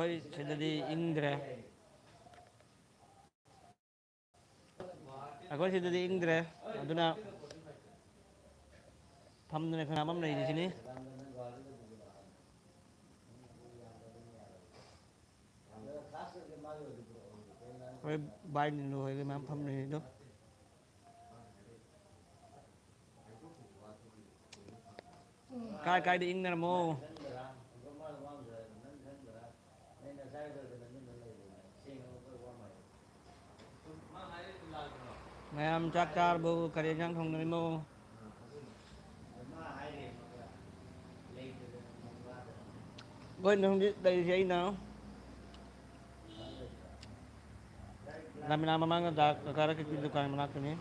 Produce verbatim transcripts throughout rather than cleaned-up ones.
ꯑꯩꯈꯣꯏ ꯁꯤꯗꯗꯤ ꯏꯪꯗ꯭ꯔꯦ꯫ ꯑꯩꯈꯣꯏ ꯁꯤꯗꯗꯤ ꯏꯪꯗ꯭ꯔꯦ꯫ ꯑꯗꯨꯅ ꯐꯝꯗꯅ ꯈꯅꯥ ꯑꯃ ꯂꯩꯔꯤꯁꯤꯅꯤ꯫ ꯍꯣꯏ, ꯚꯥꯏ ꯅꯤꯂꯨ ꯍꯣꯏꯒ ꯃꯌꯥꯝ ꯐꯝꯃꯤꯅꯤ ꯑꯗꯣ꯫ ꯀꯥꯏ ꯀꯥꯏꯗ ꯏꯪꯅꯔꯝꯃꯣ? ꯃꯌꯥꯝ ꯆꯥꯛ ꯆꯥꯔꯕꯣ? ꯀꯔꯤ ꯏꯟꯖꯥꯡ ꯊꯣꯡꯅꯔꯤꯃꯣ? ꯑꯩꯈꯣꯏꯅ ꯍꯧꯖꯤꯛ ꯂꯩꯔꯤꯁꯦ ꯑꯩꯅ ꯂꯥꯃꯤꯅꯥ ꯃꯃꯥꯡꯗ ꯗꯥ ꯀꯀꯥ ꯔꯀꯤꯞꯀꯤ ꯗꯨꯀꯥꯟ ꯃꯅꯥꯛꯇꯅꯤ꯫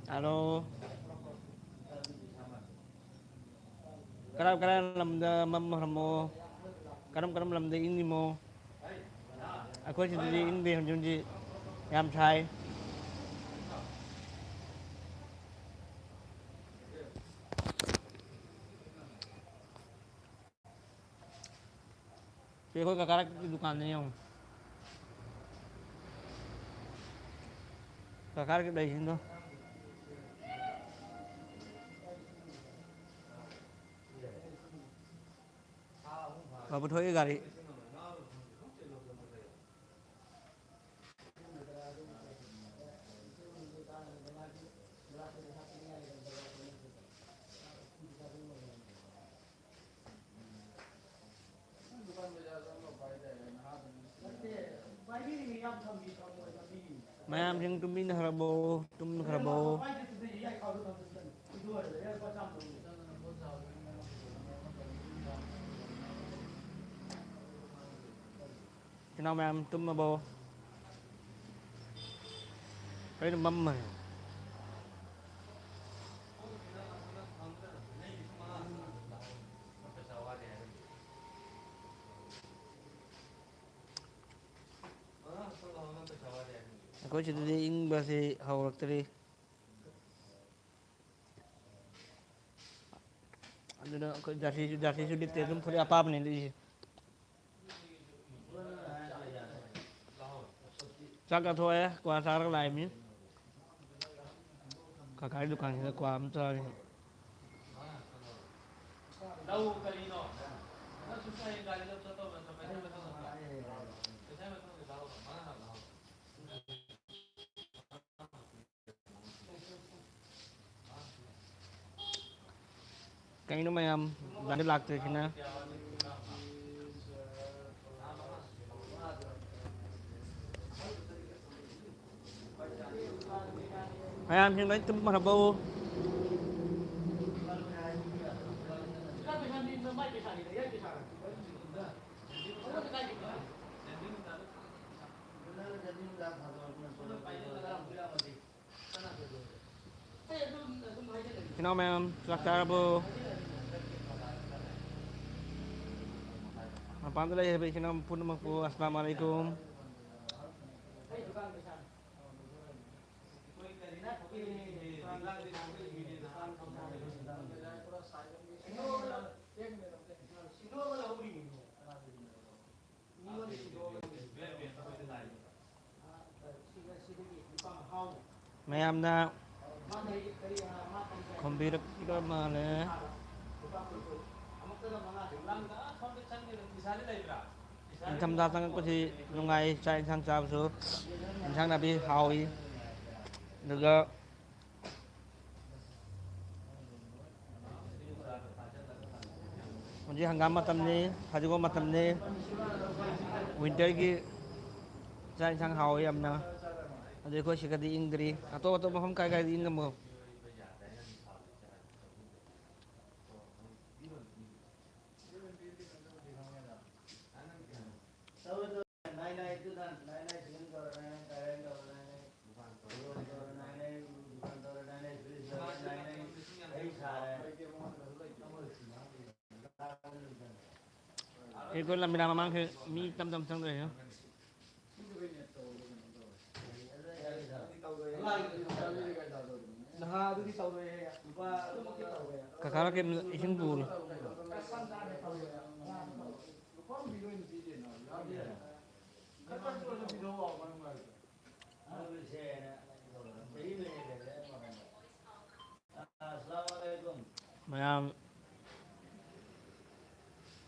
ꯍꯜꯂꯣ꯫ ꯀꯔꯝ ꯀꯔꯝ ꯂꯝꯗ ꯃꯝꯈ꯭ꯔꯃꯣ? ꯀꯔꯝ ꯀꯔꯝ ꯂꯝꯗ ꯏꯪꯉꯤꯃꯣ? ꯑꯩꯈꯣꯏ ꯁꯤꯗꯗꯤ ꯏꯪꯗꯦ, ꯍꯧꯖꯤꯛ ꯍꯧꯖꯤꯛ ꯌꯥꯝ ꯁꯥꯏ꯫ ꯁꯤ ꯑꯩꯈꯣꯏ ꯀꯀꯥ ꯔꯀꯤꯞꯀꯤ ꯗꯨꯀꯥꯟꯗꯅꯤ ꯌꯦꯡꯉꯣ꯫ ꯀꯀꯥ ꯔꯀꯤꯞ ꯂꯩꯁꯤꯡꯗꯣ꯫ ꯑ, ꯄꯨꯊꯣꯛꯏ ꯒꯥꯔꯤ꯫ ꯃꯌꯥꯝꯁꯤꯡ ꯇꯨꯝꯃꯤꯟꯅꯈ꯭ꯔꯕꯣ? ꯇꯨꯝꯈ꯭ꯔꯕꯣ? ꯏꯆꯤꯟ ꯏꯅꯥꯎ ꯃꯌꯥꯝ ꯇꯨꯝꯃꯕꯣ? ꯀꯩꯅꯣ ꯃꯝꯃꯦ꯫ ꯑꯩꯈꯣꯏ ꯁꯤꯗꯗꯤ ꯏꯪꯕꯁꯤ ꯍꯧꯔꯛꯇ꯭ꯔꯤ꯫ ꯑꯗꯨꯅ ꯑꯩꯈꯣꯏ ꯖꯔꯁꯤꯁꯨ, ꯖꯔꯁꯤꯁꯨ ꯂꯤꯠꯇꯦ, ꯑꯗꯨꯝ ꯐꯨꯔꯤꯠ ꯑꯄꯥꯕꯅꯤ ꯂꯤꯠꯂꯤꯁꯦ꯫ ꯆꯥꯛ ꯆꯥꯊꯣꯛꯑꯦ, ꯀ꯭ꯋꯥ ꯆꯥꯔꯒ ꯂꯥꯛꯏꯃꯤ꯫ ꯀꯀꯥꯒꯤ ꯗꯨꯀꯥꯟꯁꯤꯗ ꯀ꯭ꯋꯥ ꯑꯃ ꯆꯥꯔꯤ꯫ ꯀꯩꯅꯣ ꯃꯌꯥꯝ ꯂꯥꯛꯇ꯭ꯔꯤꯁꯤꯅ? ꯃꯌꯥꯝꯁꯤꯡ ꯂꯣꯏ ꯇꯨꯝꯈ꯭ꯔꯕꯣ? ꯏꯆꯤꯟ ꯏꯅꯥꯎ ꯃꯌꯥꯝ, ꯆꯥꯛ ꯆꯥꯔꯕꯣ? ꯃꯄꯥꯟꯗ ꯂꯩ ꯍꯥꯏꯕ ꯏꯆꯤꯟ ꯏꯅꯥꯎ ꯄꯨꯝꯅꯃꯛꯄꯨ ꯑꯁꯂꯥꯃꯨ ꯑꯂꯥꯏꯀꯨꯝ꯫ ꯃꯌꯥꯝꯅ ꯈꯨꯝꯕꯤꯔꯛꯄ ꯃꯥꯜꯂꯦ꯫ ꯅꯤꯡꯊꯝꯊꯥ ꯆꯪꯉꯛꯄꯁꯤ ꯅꯨꯡꯉꯥꯏ, ꯆꯥꯛ ꯏꯟꯁꯥꯡ ꯆꯥꯕꯁꯨ, ꯏꯟꯁꯥꯡ ꯅꯥꯄꯤ ꯍꯥꯎꯏ꯫ ꯑꯗꯨꯒ ꯍꯧꯖꯤꯛ ꯍꯪꯒꯥꯝ ꯃꯇꯝꯅꯤ, ꯐꯗꯤꯒꯣꯝ ꯃꯇꯝꯅꯤ, ꯋꯤꯟꯇꯔꯒꯤ ꯆꯥꯛ ꯏꯟꯁꯥꯡ ꯍꯥꯎꯋꯤ ꯌꯥꯝꯅ꯫ ꯑꯗꯨ ꯑꯩꯈꯣꯏ ꯁꯤꯒꯗꯤ ꯏꯪꯗ꯭ꯔꯤ꯫ ꯑꯇꯣꯞ ꯑꯇꯣꯞꯄ ꯃꯐꯝ ꯀꯥꯏ ꯀꯥꯏꯗ ꯏꯪꯉꯝꯃꯣ? ꯑꯩꯈꯣꯏ ꯂꯝꯕꯤꯅ ꯃꯃꯥꯡꯁꯦ ꯃꯤ ꯇꯝ ꯇꯝ ꯆꯪꯗ꯭ꯔꯦ꯫ ꯉꯥꯗꯨꯗꯤ ꯇꯧꯔꯣꯏꯍꯦ꯫ ꯂꯨꯄꯥ ꯑꯗꯨꯃꯛꯇꯤ ꯇꯧꯔꯣꯏ꯫ ꯀꯀꯥ ꯂꯥꯛꯀꯦ, ꯏꯁꯤꯡ ꯄꯨꯔꯣ꯫ ꯀꯁꯇꯝꯗ ꯍꯥꯟꯅ ꯇꯧꯔꯣꯏ꯫ ꯉꯥꯗꯨ ꯇꯧꯔꯣꯏ꯫ ꯂꯨꯄꯥ ꯑꯃ ꯄꯤꯔꯣꯏꯅ ꯄꯤꯗꯦꯅ꯫ ꯌꯥꯎꯗꯦ꯫ ꯈꯔ ꯈꯔ ꯄꯤꯔꯣꯏꯅ ꯄꯤꯊꯣꯛꯑꯣ꯫ ꯃꯌꯥꯝ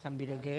ꯊꯝꯕꯤꯔꯒꯦ꯫